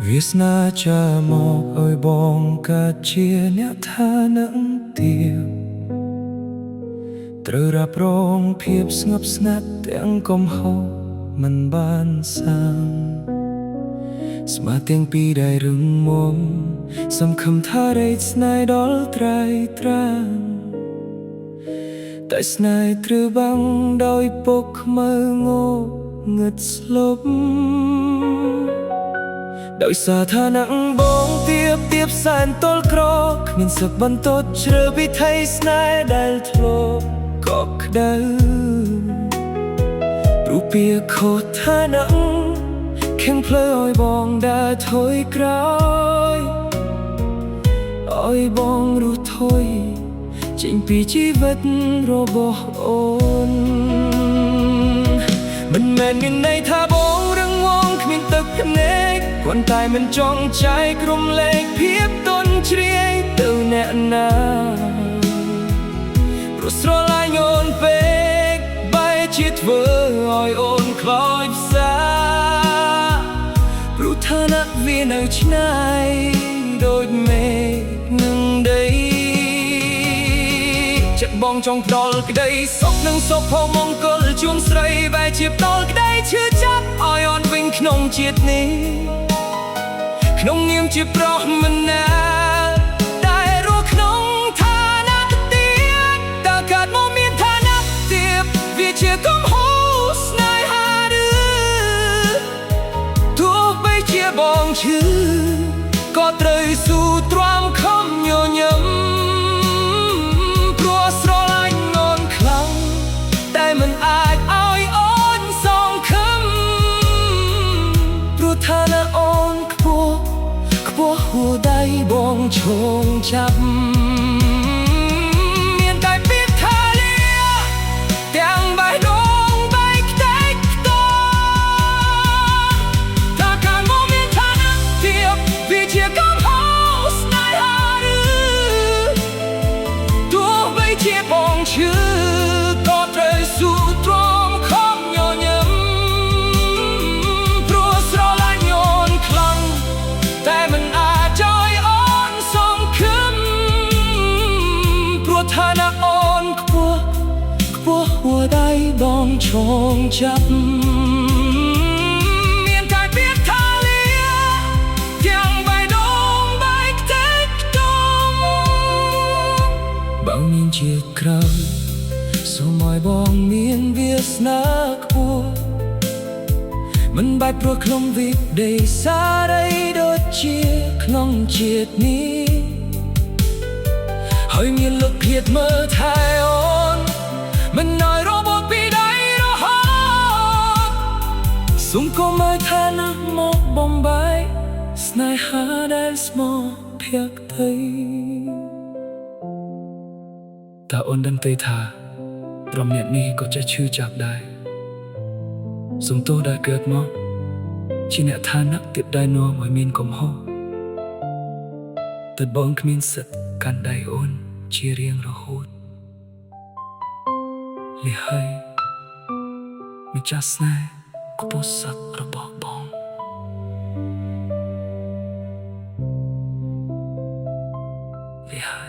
វាសនាចាមកឲ្យបងកើតជាអ្នកឋានៈទាបត្រូវរ៉ាប់រងភាពស្ងប់ស្ងាត់ទាំងកំហុសមិនបានសាងស្មាទាំងពីរដែលរឹងមាំសង្ឃឹមថារែកស្នេហ៍ដល់ត្រៃត្រាងតែស្នេហ៍ត្រូវបាំងដោយពុកខ្មៅងងឹតស្លុប ដោយសារឋានៈបងទៀបទៀបសែនទល់ក្រគ្មានសឹកបន្ទត់ជ្រើវិថីស្នេហ៍ដែលធ្លាប់កក់ក្ដៅរូបពីខុសឋានៈខឹងផ្លូវឲ្យបងដើរថយក្រោយឲ្យបងរស់ថយចេញពីជីវិតរបស់អូន មិនមែនមានន័យថាបងរឹងមាំគ្មានទឹកភ្នែកគ្រាន់តែមិនចង់ចែករំលែកភាពទន់ជ្រាយទៅអ្នកណាព្រោះស្រឡាញ់អូនពេកបែរជាធ្វើឲ្យអូនខ្លោចផ្សាព្រោះឋានៈវានៅឆ្ងាយដូចមេឃនឹងដី ចិត្តបងចង់ផ្ដល់ក្តីសុខនិងសុភមង្គលជូនស្រីបែរជាផ្ដល់ក្តីឈឺចាប់ឲ្យអូនវិញក្នុងជាតិនេះក្នុងនាមជាប្រុសម្នាក់តែរស់ក្នុងឋានៈទាបតើកើតមកមានឋានៈទាបវាជាកំហុសស្នេហាឬទោះបីជាបងឈឺក៏ត្រូវស៊ូទ្រាំខំញញឹម ព្រោះស្រឡាញ់អូនខ្លាំងតែមិនអាចឲ្យអូនសងខឹមព្រោះឋានៈអូនខ្ពស់ខ្ពស់ហួដៃបងឈងចាប់មានតែពាក្យថាលាទាំងបេះដូងបែកខ្ទេចខ្ទាំថាការមកមានឋានៈទាបវាជាកំហុសស្នេហាឬ ទោះបីជាបងឈឺក៏ត្រូវស៊ូទ្រាំខំញញឹមព្រោះស្រឡាញ់អូនខ្លាំងតែមិនអាចឲ្យអូនសងខឹមព្រោះឋានៈអូនខ្ពស់ខ្ពស់ហួដៃបងឈងចាប់មានតែពាក្យថាលាទាំងបេះដូងបែកខ្ទេចខ្ទំ បើមានជាតិក្រោយសូមឲ្យបងមានវាសនាខ្ពស់មិនបាច់ព្រោះក្នុងវិដេសារីដូចជាក្នុងជាតិនេះហើយមានលុកភាពមើលថែអូនមិនឲ្យរបូតពីដៃរហូតសូមកុំឲ្យឋានៈមកបំបែកស្នេហាដែលស្មោះភក្តី តើអូនដឹងទេថាព្រមអ្នកនេះក៏ចេះឈឺចាប់ដែរសូមទោសដែលកើតមកជាអ្នកឋានៈទាបដែលនាំឲ្យមានកំហុសតែបងគ្មានសិទ្ធិកាន់ដៃអូនជារៀងរហូតលះហើយម្ចាស់ស្នេហ៍ខ្ពស់ស័ក្តិរបស់បងលះហើយ។